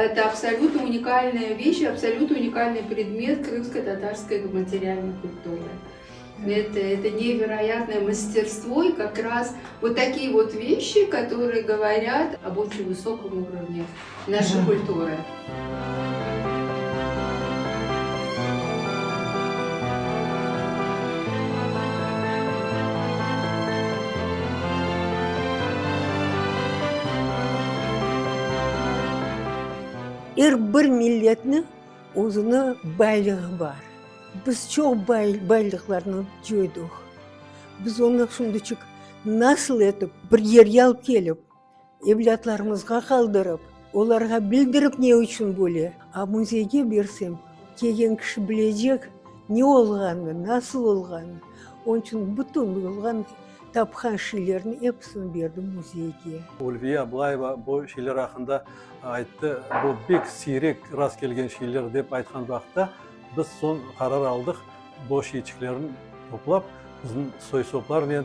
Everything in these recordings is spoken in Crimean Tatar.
Это абсолютно уникальная вещь, абсолютно уникальный предмет крымско-татарской материальной культуры. Это, это невероятное мастерство и как раз вот такие вот вещи, которые говорят об очень высоком уровне нашей культуры. Er bir milletniñ özüniñ baylığı bar. Biz çoq baylıqlarnı coydıq. Biz onı şimdiçik nasıl etip bir yerge alıp kelip, evlâtlarımızğa qaldırıp, olarğa bildirip ne içün böyle, a müzeyge bersem, kelgen kişi bilecek ne olğanını, nasıl olğanını. Onıñ içün bütün olğan, tapqan şeylerni episini berdim müzeyge. Ulviye Ablayeva bu şeyler aqqında ayttı, bu pek siyrek rast kelgen şeyler dep aytqan vaqıtta, biz soñ qarar aldıq, bu şeyçiklerni toplap, bizim soy-soplarnen,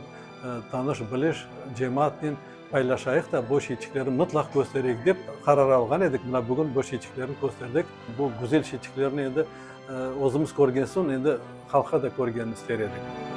tanış-biliş cemaatnen paylaşayıq da, bu şeyçiklerni mıtlaq köstereyik dep qarar alğan edik. Mına bugün bu şeyçiklerni kösterdik. Bu güzel şeyçiklerni endi özümiz körgen soñ, endi halqqa da körgenini ister edik.